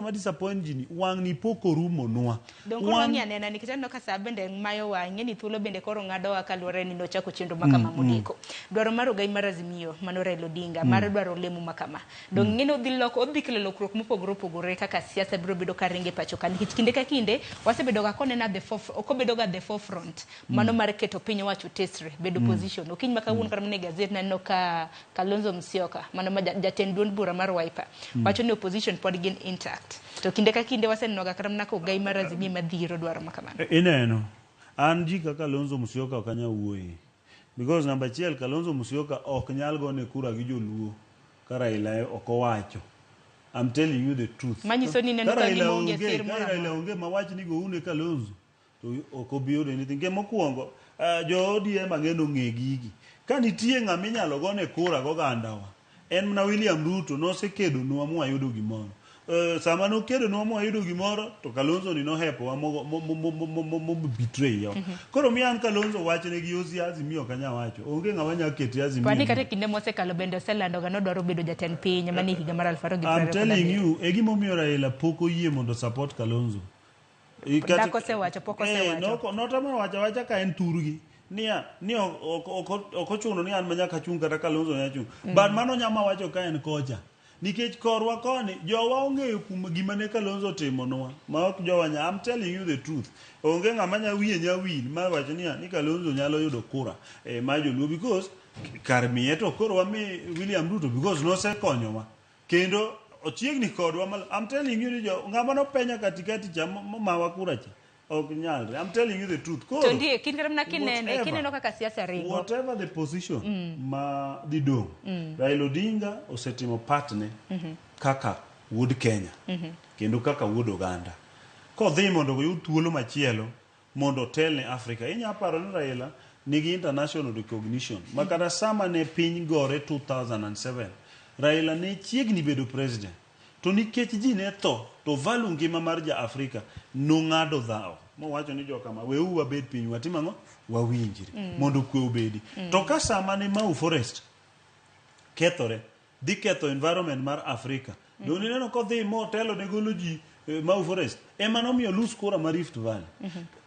Ma disappoint ji ni wang' ni pok orumonwa. Donge koro wang'i anena nikech aneno ka saa bende mayowa ing'e ni thuolo bende koro ng'adowa kaluwore ni nochako chenro ma kama modeko. Dwaro mar ogai mar Azimio mano Raila Odinga mar dwaro lemo ma kama. Donge ing'e ni odhi loko odhi kelo lokruok mopogore opogore kaka siasa biro bedo ka ringo e pacho ka nikech kinde ka kinde wasebedo ga koneno at the foref okobedo ga at the forefront mano mar keto piny owacho tesre bedo opposition. Okinyi ma kawuono kata mana e gazet naneno ka Kalonzo Musyoka, mano ma jatend duond bura mar Wiper, wacho ni opposition pod gin intact. To kinde ka kinde wasenenoga kata mana ka ogai mar Azimio ema dhiro dwaro ma kamano. Ineno, an ji kaka Kalonzo Musyoka ok anyal wuoye. Because namba achiel, Kalonzo Musyoka ok nyal gone kura gi joluo ka Raila ok owacho. I'm telling you the truth. Manyiso ni ineno ka gima onge sir moro Ka Raila amora. onge mawach ni goune Kalonzo, to ok obi yudo anything. Ke mokwongo, jo ODM ang'e ni ong'e gigi. Ka nitie ng'ama inyalo gone kura gogandawa, en mana William Ruto nosekedonwa mwayudo gimoro. Sama nokedonwa mwayudo gimoro, to Kalonzo ni nohepowa mo, mo, mo, mo, mo, mo, mo betray wa. Koro mi an Kalonzo wachne gi osi Azimio ok anyal wacho. Onge ng'ama nyalo kete Azimio. Pani kata e kinde mosekalo bende oselandoga ni odwaro bedo jatend piny mane higa mar I'm telling 2027. you, e gimomiyo Raila pok oyie mondo support Kalonzo. Dak osewacho, pok osewacho. Notamo wacho awacha ka en thurgi niya ni ok ochuno ni an ma nyaka achung' kata Kalonzo nyaka chung'. But mano nyama wacho ka en kocha. Nikech korwa koni jowa ong'eyo kuom gima ne Kalonzo otimonwa ma ok jowa nya I'm telling you the truth. Onge ng'ama nya wiye nya wil ma wacho niya ni Kalonzo nyalo yudo kura eh, mar joluo because kar miye to koro wami William Ruto because nosekonyowa. Kendo ochiegni kodwa mal I'm telling you ni jo ng'ama nopenya katikati cha momawa kura cha ok nyalre. I'm telling you the truth. Koro To ndiye kind kata mana kinene whatever- kineno kaka siasa ringo. Whatever the position ma dhi dong', Raila Odinga osetimo part ne kaka wuod Kenya kendo kaka wuod oganda. Kodhi mondo oyud thuolo machielo mondo otel ne Africa. Inya paro ni Raila nigi international recognition ma kata sama ne piny gore 2007 Raila ne chiegni bedo president to nikech ji ne tho to value ngima mar ja Afrika nong'ado dhawo mowacho ni jokama weuru wabed piny watim ang'o wawinjre mondo kwe obedi. To ka sama ne Mau Forest kethore dhi ketho environment mar Afrika. Donge ineno kodhi motelo ne golo ji Mau Forest ema nomiyo lose kura ma Rift Valley.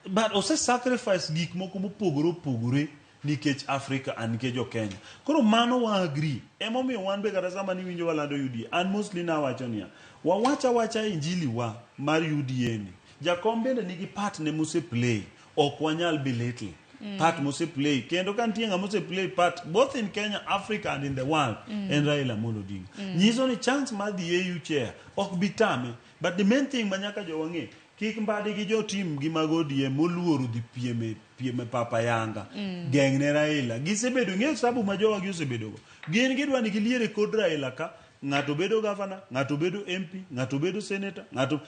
But ose sacrifice gik moko mopogore opogore nikech Africa and nikech jo Kenya. Koro mano wa agree. Emomiyo wan be kata sama niwinjo walando UDA, an mostly nawacho niya, wawacha wacha injili wa mar UDA ni. Jakom bende nigi part ne mose play. Ok wanyal belittle. Part mose play. Kendo ka nitie ng'ama ose play part both in Kenya, Africa and in the world, en Raila Amolo Odinga. Nyiso ni chance mar dhi AU chair ok bi tame. But the main thing ma nyaka jowa ng'e, kik mbadi gi jotim gi mag ODM moluoro dhi piem e piem e papa yanga. Geng' ne Raila. Gisebedo, ing'eyo sabu ma jowa gi osebedo go. Gin gidwa ni giliere kod Raila ka, ng'ato bedo governor, ng'ato bedo MP, ng'ato bedo senator, ng'ato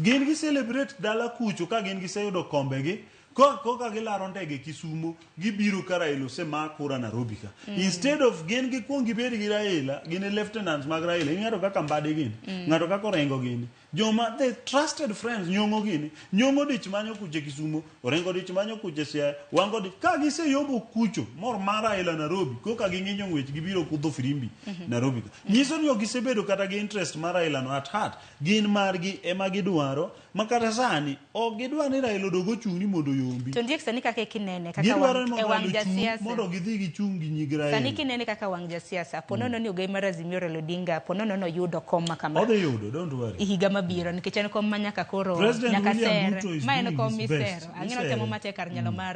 gin gi celebrate dala kucho ka gin giseyudo kombe gi koka gilaro ndege Kisumo gibiro ka Raila osema kura Nairobi ka. Instead of gin gikuong gibed gi Raila, gin e lieutenants mag Raila. In ng'ato kaka Mbadi gini, ng'ato kaka Orengo gini. Joma the trusted friends nyong'o gini, nyong'o dich manyo kuche Kisumo, Orengo dich manyo kuche Siaya, Wango dich. Ka giseyombo kucho mor mar Raila Nairobi, koka ging'inyo ng'wech gibiro kudho firimbi Nairobi ka. Nyiso ni ok gisebedo kata gi interest mar Raila no at heart. Gin margi ema gidwaro ma kata sani ok gidwar ni Raila odog ochung' ni mondo oyombi. To ndiek sani kaka kinene kaka Gidwaro wang' ni e mondo wang' Raila ochung' jasiasa. mondo gidhi gichung' gi nying Sani Raila. kinene kaka wang' jasiasa, po nono ni ogai mar Azimio Raila Odinga, po nono noyudo kom ma kama. Odhi yudo, don't worry. E higa mabiro nikech en kom ma nyaka koro President nyaka William ser. Ruto is Ma en doing kom his best. misero. Ang'e ni otemo Isere. matek kar nyalo mare.